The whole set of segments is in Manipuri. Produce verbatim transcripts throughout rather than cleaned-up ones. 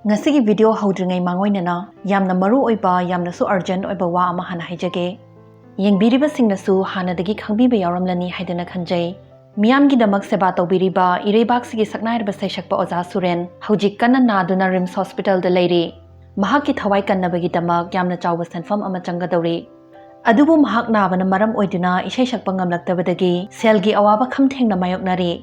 ꯉꯁꯤꯒꯤ video ꯍꯧꯗ꯭ꯔꯤꯉꯩ ꯃꯥꯡꯑꯣꯏꯅꯅ ꯌꯥꯝꯅ ꯃꯔꯨ ꯑꯣꯏꯕ, ꯌꯥꯝꯅꯁꯨ urgent ꯑꯣꯏꯕ ꯋꯥ ꯑꯃ ꯍꯥꯟꯅ ꯍꯥꯏꯖꯒꯦ꯫ ꯌꯦꯡꯕꯤꯔꯤꯕꯁꯤꯡꯅꯁꯨ ꯍꯥꯟꯅꯗꯒꯤ ꯈꯪꯕꯤꯕ ꯌꯥꯎꯔꯝꯂꯅꯤ ꯍꯥꯏꯗꯅ ꯈꯟꯖꯩ꯫ ꯃꯤꯌꯥꯝꯒꯤꯗꯃꯛ ꯁꯦꯕꯥ ꯇꯧꯕꯤꯔꯤꯕ ꯏꯔꯩꯕꯥꯛꯁꯤꯒꯤ ꯁꯛꯅꯥꯏꯔꯕ ꯁꯩꯁꯛꯄ ꯑꯣꯖꯥ ꯁꯨꯔꯦꯟ ꯍꯧꯖꯤꯛ ꯀꯟꯅ ꯅꯥꯗꯨꯅ RIMS hospitalꯗ ꯂꯩꯔꯤ꯫ ꯃꯍꯥꯛꯀꯤ ꯊꯋꯥꯏ ꯀꯟꯅꯕꯒꯤꯗꯃꯛ ꯌꯥꯝꯅ ꯆꯥꯎꯕ ꯁꯦꯟꯐꯝ ꯑꯃ ꯆꯪꯒꯗꯧꯔꯤ꯫ ꯑꯗꯨꯕꯨ ꯃꯍꯥꯛ ꯅꯥꯕꯅ ꯃꯔꯝ ꯑꯣꯏꯗꯨꯅ ꯏꯁꯩ ꯁꯛꯄ ꯉꯝꯂꯛꯇꯕꯗꯒꯤ ꯁꯦꯜꯒꯤ ꯑꯋꯥꯕ ꯈꯝ ꯊꯦꯡꯅ ꯃꯥꯌꯣꯛꯅꯔꯤ꯫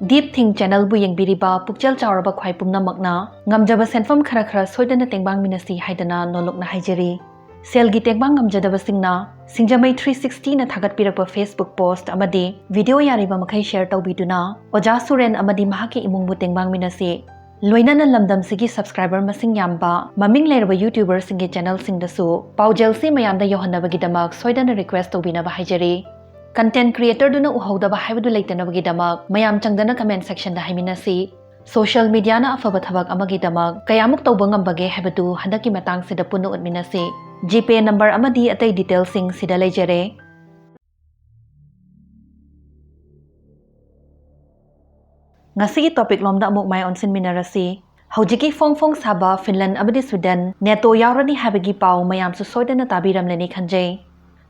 Deep Thing channelꯕꯨ ꯌꯦꯡꯕꯤꯔꯤꯕ ꯄꯨꯛꯆꯦꯜ ꯆꯥꯎꯔꯕ ꯈ꯭ꯋꯥꯏ ꯄꯨꯝꯅꯃꯛꯅ ꯉꯝꯖꯕ ꯁꯦꯟꯐꯝ ꯈꯔ ꯈꯔ ꯁꯣꯏꯗꯅ ꯇꯦꯡꯕꯥꯡꯃꯤꯟꯅꯁꯤ ꯍꯥꯏꯗꯅ ꯅꯣꯜꯂꯨꯛꯅ ꯍꯥꯏꯖꯔꯤ꯫ ꯁꯦꯜꯒꯤ ꯇꯦꯡꯕꯥꯡ ꯉꯝꯖꯗꯕꯁꯤꯡꯅ ꯁꯤꯡꯖꯃꯩ three sixtyꯅ ꯊꯥꯒꯠꯄꯤꯔꯛꯄ Facebook post ꯑꯃꯗꯤ video ꯌꯥꯔꯤꯕ ꯃꯈꯩ share ꯇꯧꯕꯤꯗꯨꯅ ꯑꯣꯖꯥ ꯁꯨꯔꯦꯟ ꯑꯃꯗꯤ ꯃꯍꯥꯛꯀꯤ ꯏꯃꯨꯡꯕꯨ ꯇꯦꯡꯕꯥꯡꯃꯤꯟꯅꯁꯤ꯫ ꯂꯣꯏꯅꯅ ꯂꯝꯗꯝꯁꯤꯒꯤ subscriber ꯃꯁꯤꯡ ꯌꯥꯝꯕ, ꯃꯃꯤꯡ ꯂꯩꯔꯕ YouTuberꯁꯤꯡꯒꯤ channelꯁꯤꯡꯗꯁꯨ ꯄꯥꯎꯖꯦꯜꯁꯤ ꯃꯌꯥꯝꯗ ꯌꯧꯍꯟꯅꯕꯒꯤꯗꯃꯛ ꯁꯣꯏꯗꯅ request ꯇꯧꯕꯤꯅꯕ ꯍꯥꯏꯖꯔꯤ꯫ Content creatorꯗꯨꯅ ꯎꯍꯧꯗꯕ ꯍꯥꯏꯕꯗꯨ ꯂꯩꯇꯅꯕꯒꯤꯗꯃꯛ ꯃꯌꯥꯝ ꯆꯪꯗꯅ comment sectionꯗ ꯍꯥꯏꯃꯤꯟꯅꯁꯤ꯫ Social mediaꯅ ꯑꯐꯕ ꯊꯕꯛ ꯑꯃꯒꯤꯗꯃꯛ ꯀꯌꯥꯃꯨꯛ ꯇꯧꯕ ꯉꯝꯕꯒꯦ ꯍꯥꯏꯕꯗꯨ ꯍꯟꯗꯛꯀꯤ ꯃꯇꯥꯡꯁꯤꯗ ꯄꯨꯟꯅ ꯎꯠꯃꯤꯟꯅꯁꯤ꯫ GPay number ꯑꯃꯗꯤ ꯑꯇꯩ detailꯁꯤꯡ ꯁꯤꯗ ꯂꯩꯖꯔꯦ꯫ ꯉꯁꯤꯒꯤ topic ꯂꯣꯝꯗ ꯑꯃꯨꯛ ꯃꯥꯏ ꯑꯣꯟꯁꯤꯟꯃꯤꯟꯅꯔꯁꯤ꯫ ꯍꯧꯖꯤꯛꯀꯤ ꯐꯣꯡ ꯐꯣꯡ ꯁꯥꯕ ꯐꯤꯟꯂꯦꯟ ꯑꯃꯗꯤ ꯁ꯭ꯋꯤꯗꯦꯟ ꯅꯦꯇꯣ ꯌꯥꯎꯔꯅꯤ ꯍꯥꯏꯕꯒꯤ ꯄꯥꯎ ꯃꯌꯥꯝꯁꯨ ꯁꯣꯏꯗꯅ ꯇꯥꯕꯤꯔꯝꯂꯅꯤ ꯈꯟꯖꯩ꯫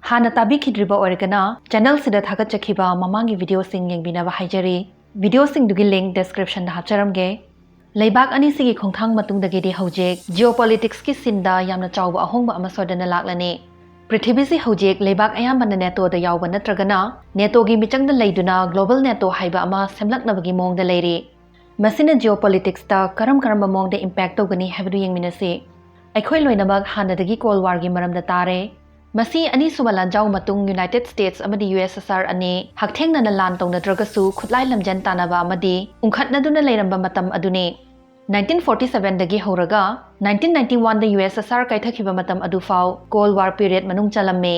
ꯍꯥꯟꯅ ꯇꯥꯕꯤꯈꯤꯗ꯭ꯔꯤꯕ ꯑꯣꯏꯔꯒꯅ channelꯁꯤꯗ ꯊꯥꯒꯠꯆꯈꯤꯕ ꯃꯃꯥꯡꯒꯤ videoꯁꯤꯡ ꯌꯦꯡꯕꯤꯅꯕ ꯍꯥꯏꯖꯔꯤ꯫ Videoꯁꯤꯡꯗꯨꯒꯤ link descriptionꯗ ꯍꯥꯞꯆꯔꯝꯒꯦ꯫ ꯂꯩꯕꯥꯛ ꯑꯅꯤꯁꯤꯒꯤ ꯈꯣꯡꯊꯥꯡ ꯃꯇꯨꯡꯗꯒꯤꯗꯤ ꯍꯧꯖꯤꯛ geopoliticsꯀꯤ sceneꯗ ꯌꯥꯝꯅ ꯆꯥꯎꯕ ꯑꯍꯣꯡꯕ ꯑꯃ ꯁꯣꯏꯗꯅ ꯂꯥꯛꯂꯅꯤ꯫ ꯄ꯭ꯔꯤꯊꯤꯕꯤꯁꯤ ꯍꯧꯖꯤꯛ ꯂꯩꯕꯥꯛ ꯑꯌꯥꯝꯕꯅ ꯅꯦꯇꯣꯗ ꯌꯥꯎꯕ ꯅꯠꯇ꯭ꯔꯒꯅ ꯅꯦꯇꯣꯒꯤ ꯃꯤꯆꯪꯗ ꯂꯩꯗꯨꯅ global ꯅꯦꯇꯣ ꯍꯥꯏꯕ ꯑꯃ ꯁꯦꯝꯂꯛꯅꯕꯒꯤ ꯃꯑꯣꯡꯗ ꯂꯩꯔꯤ꯫ ꯃꯁꯤꯅ geopoliticsꯇ ꯀꯔꯝ ꯀꯔꯝꯕ ꯃꯑꯣꯡꯗ impact ꯇꯧꯒꯅꯤ ꯍꯥꯏꯕꯗꯨ ꯌꯦꯡꯃꯤꯟꯅꯁꯤ꯫ ꯑꯩꯈꯣꯏ ꯂꯣꯏꯅꯃꯛ ꯍꯥꯟꯅꯗꯒꯤ Cold Warꯒꯤ ꯃꯔꯝꯗ ꯇꯥꯔꯦ꯫ ꯃꯁꯤ ꯑꯅꯤꯁꯨꯕ ꯂꯥꯟꯖꯥꯎ ꯃꯇꯨꯡ United States ꯑꯃꯗꯤ USSR ꯑꯅꯤ ꯍꯛꯊꯦꯡꯅꯅ ꯂꯥꯟ ꯇꯧꯅꯗ꯭ꯔꯒꯁꯨ ꯈꯨꯠꯂꯥꯏ ꯂꯝꯖꯦꯟ ꯇꯥꯟꯅꯕ ꯑꯃꯗꯤ ꯎꯪꯈꯠꯅꯗꯨꯅ ꯂꯩꯔꯝꯕ ꯃꯇꯝ ꯑꯗꯨꯅꯤ꯫ Nineteen forty sevenꯗꯒꯤ ꯍꯧꯔꯒ nineteen ninety oneꯗ USSR ꯀꯥꯏꯊꯈꯤꯕ ꯃꯇꯝ ꯑꯗꯨꯐꯥꯎ Cold War period ꯃꯅꯨꯡ ꯆꯜꯂꯝꯃꯤ꯫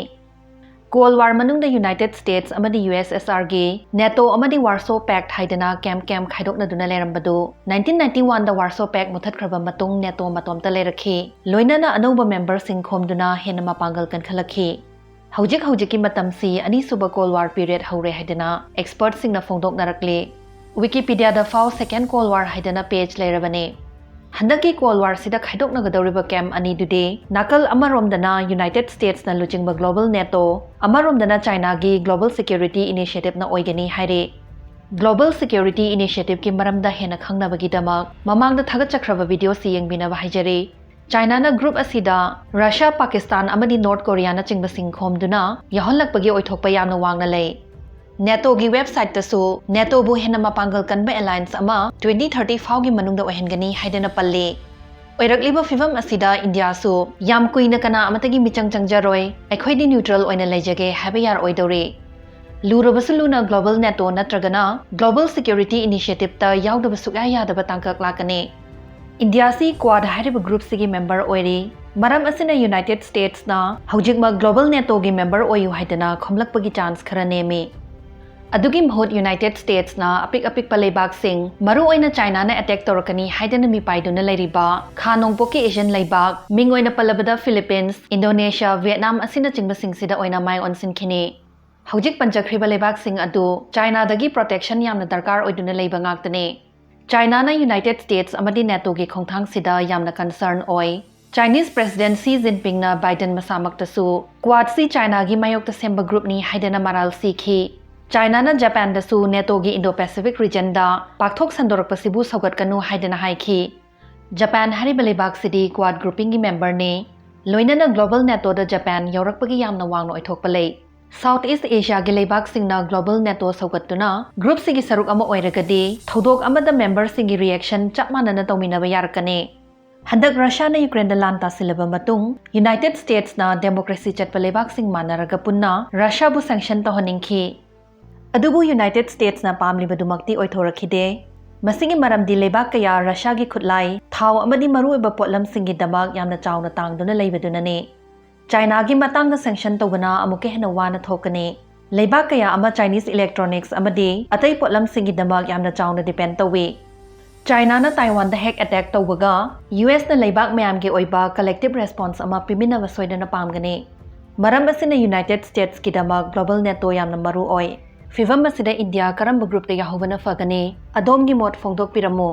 Cold War ꯃꯅꯨꯡꯗ United States ꯑꯃꯗꯤ USSRꯒꯤ ꯅꯦꯇꯣ ꯑꯃꯗꯤ Warsaw Pact ꯍꯥꯏꯗꯅ camp camp ꯈꯥꯏꯗꯣꯛꯅꯗꯨꯅ ꯂꯩꯔꯝꯕꯗꯨ nineteen ninety oneꯗ Warsaw Pact ꯃꯨꯊꯠꯈ꯭ꯔꯕ ꯃꯇꯨꯡ ꯅꯦꯇꯣ ꯃꯇꯣꯝꯇ ꯂꯩꯔꯛꯈꯤ꯫ ꯂꯣꯏꯅꯅ ꯑꯅꯧꯕ memberꯁꯤꯡ ꯈꯣꯝꯗꯨꯅ ꯍꯦꯟꯅ ꯃꯄꯥꯡꯒꯜ ꯀꯟꯈꯠꯂꯛꯈꯤ꯫ ꯍꯧꯖꯤꯛ ꯍꯧꯖꯤꯛꯀꯤ ꯃꯇꯝꯁꯤ ꯑꯅꯤꯁꯨꯕ Cold War period ꯍꯧꯔꯦ ꯍꯥꯏꯗꯅ expertꯁꯤꯡꯅ ꯐꯣꯡꯗꯣꯛꯅꯔꯛꯂꯤ꯫ Wikipediaꯗ ꯐꯥꯎ Second Cold War ꯍꯥꯏꯗꯅ page ꯂꯩꯔꯕꯅꯤ꯫ ꯍꯟꯗꯛꯀꯤ Cold Warꯁꯤꯗ ꯈꯥꯏꯗꯣꯛꯅꯒꯗꯧꯔꯤꯕ camp ꯑꯅꯤꯗꯨꯗꯤ ꯅꯥꯀꯜ ꯑꯃꯔꯣꯝꯗꯅ United Statesꯅ ꯂꯨꯆꯤꯡꯕ Global NATO, ꯑꯃꯔꯣꯝꯗꯅ Chinaꯒꯤ Global Security Initiativeꯅ ꯑꯣꯏꯒꯅꯤ ꯍꯥꯏꯔꯤ꯫ Global Security Initiativeꯀꯤ ꯃꯔꯝꯗ ꯍꯦꯟꯅ ꯈꯪꯅꯕꯒꯤꯗꯃꯛ ꯃꯃꯥꯡꯗ ꯊꯥꯒꯠꯆꯈ꯭ꯔꯕ videoꯁꯤ ꯌꯦꯡꯕꯤꯅꯕ ꯍꯥꯏꯖꯔꯤ꯫ Chinaꯅ group ꯑꯁꯤꯗ Russia, Pakistan ꯑꯃꯗꯤ North Koreaꯅꯆꯤꯡꯕꯁꯤꯡ ꯈꯣꯝꯗꯨꯅ ꯌꯥꯎꯍꯜꯂꯛꯄꯒꯤ ꯑꯣꯏꯊꯣꯛꯄ ꯌꯥꯝꯅ ꯋꯥꯡꯅ ꯂꯩ꯫ NATOꯒꯤ websiteꯇꯁꯨ NATOꯕꯨ ꯍꯦꯟꯅ ꯃꯄꯥꯡꯒꯜ ꯀꯟꯕ alliance ꯑꯃ twenty thirty ꯐꯥꯎꯒꯤ ꯃꯅꯨꯡꯗ ꯑꯣꯏꯍꯟꯒꯅꯤ ꯍꯥꯏꯗꯅ ꯄꯜꯂꯤ꯫ ꯑꯣꯏꯔꯛꯂꯤꯕ ꯐꯤꯚꯝ ꯑꯁꯤꯗ ꯏꯟꯗꯤꯌꯥꯁꯨ ꯌꯥꯝ ꯀꯨꯏꯅ ꯀꯅꯥ ꯑꯃꯠꯇꯒꯤ ꯃꯤꯆꯪ ꯆꯪꯖꯔꯣꯏ, ꯑꯩꯈꯣꯏꯗꯤ neutral ꯑꯣꯏꯅ ꯂꯩꯖꯒꯦ ꯍꯥꯏꯕ ꯌꯥꯔꯛꯑꯣꯏꯗꯧꯔꯤ꯫ ꯂꯨꯔꯕꯁꯨ ꯂꯨꯅ Global NATO ꯅꯠꯇ꯭ꯔꯒꯅ Global Security Initiativeꯇ ꯌꯥꯎꯗꯕ ꯁꯨꯛꯌꯥ ꯌꯥꯗꯕ ꯇꯥꯡꯀꯛ ꯂꯥꯛꯀꯅꯤ꯫ ꯏꯟꯗꯤꯌꯥꯁꯤ Quad ꯍꯥꯏꯔꯤꯕ groupꯁꯤꯒꯤ member ꯑꯣꯏꯔꯤ꯫ ꯃꯔꯝ ꯑꯁꯤꯅ United Statesꯅ ꯍꯧꯖꯤꯛꯃꯛ Global NATOꯒꯤ member ꯑꯣꯏꯌꯨ ꯍꯥꯏꯗꯅ ꯈꯣꯝꯂꯛꯄꯒꯤ chance ꯈꯔ ꯅꯦꯝꯃꯤ꯫ ꯑꯗꯨꯒꯤ ꯃꯍꯨꯠ United Statesꯅ ꯑꯄꯤꯛ ꯑꯄꯤꯛꯄ ꯂꯩꯕꯥꯛꯁꯤꯡ, ꯃꯔꯨꯑꯣꯏꯅ Chinaꯅ attack ꯇꯧꯔꯛꯀꯅꯤ ꯍꯥꯏꯗꯅ ꯃꯤꯄꯥꯏꯗꯨꯅ ꯂꯩꯔꯤꯕ ꯈꯥ ꯅꯣꯡꯄꯣꯛꯀꯤ Asian ꯂꯩꯕꯥꯛ, ꯃꯤꯡ ꯑꯣꯏꯅ ꯄꯜꯂꯕꯗ Philippines, Indonesia, Vietnam ꯑꯁꯤꯅꯆꯤꯡꯕꯁꯤꯡꯁꯤꯗ ꯑꯣꯏꯅ ꯃꯥꯏ ꯑꯣꯟꯁꯤꯟꯈꯤꯅꯤ꯫ ꯍꯧꯖꯤꯛ ꯄꯟꯖꯈ꯭ꯔꯤꯕ ꯂꯩꯕꯥꯛꯁꯤꯡ ꯑꯗꯨ Chinaꯗꯒꯤ protection ꯌꯥꯝꯅ ꯗꯔꯀꯥꯔ ꯑꯣꯏꯗꯨꯅ ꯂꯩꯕ ꯉꯥꯛꯇꯅꯤ꯫ Chinaꯅ United States ꯑꯃꯗꯤ NATOꯒꯤ ꯈꯣꯡꯊꯥꯡꯁꯤꯗ ꯌꯥꯝꯅ concern ꯑꯣꯏ꯫ Chinese President Xi Jinpingꯅ Biden ꯃꯁꯥꯃꯛꯇꯁꯨ Quadꯁꯤ Chinaꯒꯤ ꯃꯥꯌꯣꯛꯇ ꯁꯦꯝꯕ groupꯅꯤ ꯍꯥꯏꯗꯅ ꯃꯔꯥꯜ ꯁꯤꯈꯤ꯫ Chinaꯅ Japanꯗꯁꯨ NATOꯒꯤ Indo-Pacific regionꯗ ꯄꯥꯛꯊꯣꯛ ꯁꯟꯗꯣꯔꯛꯄꯁꯤꯕꯨ ꯁꯧꯒꯠꯀꯅꯨ ꯍꯥꯏꯗꯅ ꯍꯥꯏꯈꯤ꯫ Japan ꯍꯥꯏꯔꯤꯕ ꯂꯩꯕꯥꯛꯁꯤꯗꯤ Quad groupingꯒꯤ memberꯅꯤ꯫ ꯂꯣꯏꯅꯅ Global NATOꯗ Japan ꯌꯥꯎꯔꯛꯄꯒꯤ ꯌꯥꯝꯅ ꯋꯥꯡꯅ ꯑꯣꯏꯊꯣꯛꯄ ꯂꯩ꯫ South East Asiaꯒꯤ ꯂꯩꯕꯥꯛꯁꯤꯡꯅ Global NATO ꯁꯧꯒꯠꯇꯨꯅ groupꯁꯤꯒꯤ ꯁꯔꯨꯛ ꯑꯃ ꯑꯣꯏꯔꯒꯗꯤ, ꯊꯧꯗꯣꯛ ꯑꯃꯗ memberꯁꯤꯡꯒꯤ reaction ꯆꯞ ꯃꯥꯟꯅꯅ ꯇꯧꯃꯤꯟꯅꯕ ꯌꯥꯔꯛꯀꯅꯤ꯫ ꯍꯟꯗꯛ Russiaꯅ Ukraineꯗ ꯂꯥꯟ ꯇꯥꯁꯤꯜꯂꯕ ꯃꯇꯨꯡ, United Statesꯅ democracy ꯆꯠꯄ ꯂꯩꯕꯥꯛꯁꯤꯡ ꯃꯥꯟꯅꯔꯒ ꯄꯨꯟꯅ Russiaꯕꯨ sanction ꯇꯧꯍꯟꯅꯤꯡꯈꯤ꯫ ꯑꯗꯨꯕꯨ United Statesꯅ ꯄꯥꯝꯂꯤꯕꯗꯨꯃꯛꯇꯤ ꯑꯣꯏꯊꯣꯔꯛꯈꯤꯗꯦ꯫ ꯃꯁꯤꯒꯤ ꯃꯔꯝꯗꯤ ꯂꯩꯕꯥꯛ ꯀꯌꯥ Russiaꯒꯤ ꯈꯨꯠꯂꯥꯏ, ꯊꯥꯎ ꯑꯃꯗꯤ ꯃꯔꯨꯑꯣꯏꯕ ꯄꯣꯠꯂꯝꯁꯤꯡꯒꯤꯗꯃꯛ ꯌꯥꯝꯅ ꯆꯥꯎꯅ ꯇꯥꯡꯗꯨꯅ ꯂꯩꯕꯗꯨꯅꯅꯤ꯫ Chinaꯒꯤ ꯃꯇꯥꯡꯗ sanction ꯇꯧꯕꯅ ꯑꯃꯨꯛꯀ ꯍꯦꯟꯅ ꯋꯥꯅ ꯊꯣꯛꯀꯅꯤ꯫ ꯂꯩꯕꯥꯛ ꯀꯌꯥ ꯑꯃ Chinese electronics ꯑꯃꯗꯤ ꯑꯇꯩ ꯄꯣꯠꯂꯝꯁꯤꯡꯒꯤꯗꯃꯛ ꯌꯥꯝꯅ ꯆꯥꯎꯅ depend ꯇꯧꯏ꯫ Chinaꯅ Taiwanꯗ ꯍꯦꯛ attack ꯇꯧꯕꯒ, USꯅ ꯂꯩꯕꯥꯛ ꯃꯌꯥꯝꯒꯤ ꯑꯣꯏꯕ collective response ꯑꯃ ꯄꯤꯃꯤꯟꯅꯕ ꯁꯣꯏꯗꯅ ꯄꯥꯝꯒꯅꯤ꯫ ꯃꯔꯝ ꯑꯁꯤꯅ United Statesꯀꯤꯗꯃꯛ Global NATO ꯌꯥꯝꯅ ꯃꯔꯨ ꯑꯣꯏ꯫ ꯐꯤꯚꯝ ꯑꯁꯤꯗ ꯏꯟꯗꯤꯌꯥ ꯀꯔꯝꯕ groupꯇ ꯌꯥꯎꯍꯧꯕꯅ ꯐꯒꯅꯤ? ꯑꯗꯣꯝꯒꯤ ꯃꯣꯠ ꯐꯣꯡꯗꯣꯛꯄꯤꯔꯝꯃꯨ꯫